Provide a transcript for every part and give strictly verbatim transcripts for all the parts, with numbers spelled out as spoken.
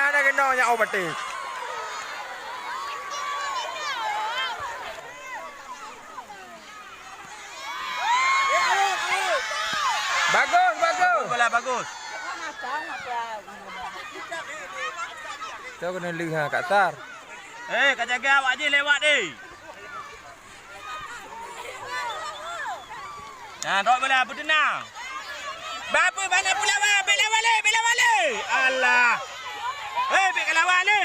Hana keunoe nyak, oh, baté. Bagus, bagus. Bagus, bola bagus. Tu keuneuk lheueh ha, Kak Sar. Eh, ka jaga awak jih lewat deh. Nah, trok bola, beuteunang. Bak peue bana peue lawan, bèk lawan lé, bèk lawan lé. Alah. Hei, bèk ka lawan lé.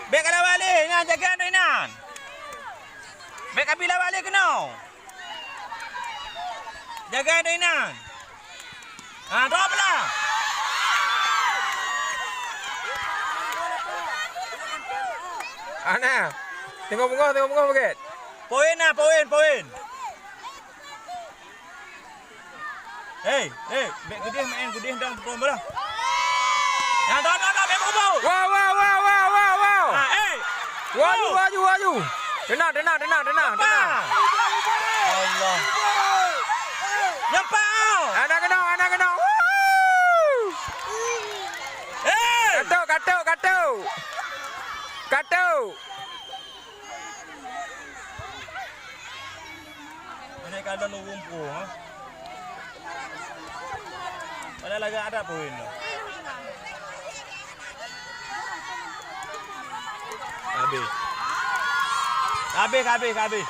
Bèk ka lawan lé, nyan jaga aneuk inan. Bèk ka bi lawan lé keunoe. Jaga aneuk inan. Ha, drop lah. Ana. Tengok beungoh, tengok beungoh, Bukét. Poin nah, poin, poin. Hei, hei, bèk keudeh main, keudeh dong pukul bola. Nah, dong, dong, dong, bèk bubuk. Wow, wow, wow, wow, wow, wow. Ha, hei. Waju, waju, waju. Tenang, tenang, tenang, tenang, tenang. Allah. Nyampak, oh. Anak keunoe, anak keunoe. Wuhu. Hei. Katok, katok, katok. Katok. Ini kan ada nunggu empung, ah. Ada lagi ada poin tu. Habis. Habis, habis, habis.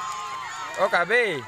Oh, habis.